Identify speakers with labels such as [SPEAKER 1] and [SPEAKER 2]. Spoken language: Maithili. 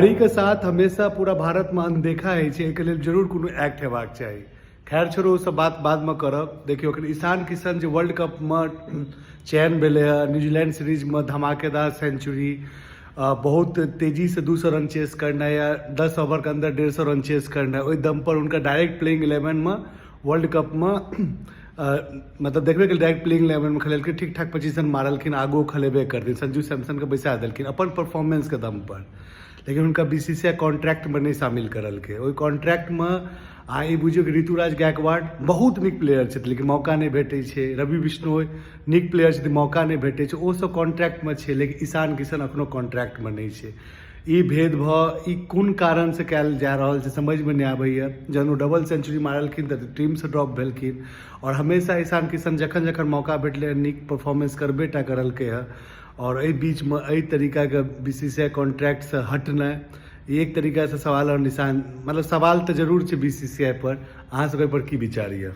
[SPEAKER 1] के साथ हमेशा पूरा भारतमे अनदेखा होइ छै। एहिके लेल जरूर कोनो एक्ट हेबाक चाही। खैर छोड़ू, ओ सब बात बादमे करब। देखियौ, अखन ईशान किशन जे वर्ल्ड कपमे चयन भेलै हँ, न्यूजीलैंड सीरीजमे धमाकेदार सेंचुरी, बहुत तेजीसँ 200 रन चेस करनाइ या 10 ओवरके अन्दर 150 रन चेस करनाइ, ओहि दम पर हुनका डायरेक्ट प्लेइंग इलेवनमे वर्ल्ड कपमे, मतलब देखबे केलियै, डायरेक्ट प्लेइंग इलेवनमे खेलेलखिन, ठीक ठाक 25 रन मारलखिन, आगू खेलेबे करथिन। संजू सैमसनके बैसा देलखिन अपन परफॉर्मेंसके दम पर, लेकिन हुनका बीसीसीआई कॉन्ट्रैक्टमे नहि शामिल करलकै। ओहि कॉन्ट्रैक्टमे अहाँ ई बुझियौ कि ऋतुराज गायकवाड़ बहुत नीक प्लेयर छथि, लेकिन मौका नहि भेटै छै। रवि बिश्नोई नीक प्लेयर छथि, मौका नहि भेटै छै। ओसभ कॉन्ट्रैक्टमे छै, लेकिन ईशान किशन एखनो कॉन्ट्रैक्टमे नहि छै। ई भेदभाव ई कोन कारणसँ कयल जा रहल छै, समझमे नहि आबैए। जहन ओ डबल सेंचुरी मारलखिन तऽ टीमसँ ड्रॉप भेलखिन आओर हमेशा ईशान किशन जखन जखन मौका भेटलै, नीक परफॉर्मेंस करबे टा करलकै हँ। आओर एहि बीचमे एहि तरीकाके बीसीसीआई कॉन्ट्रैक्टसँ हटनाइ, ई एक तरीकासँ सवाल आओर निशान, मतलब सवाल तऽ जरूर छै बीसीसीआई पर। अहाँ सबके एहिपर की विचार यऽ?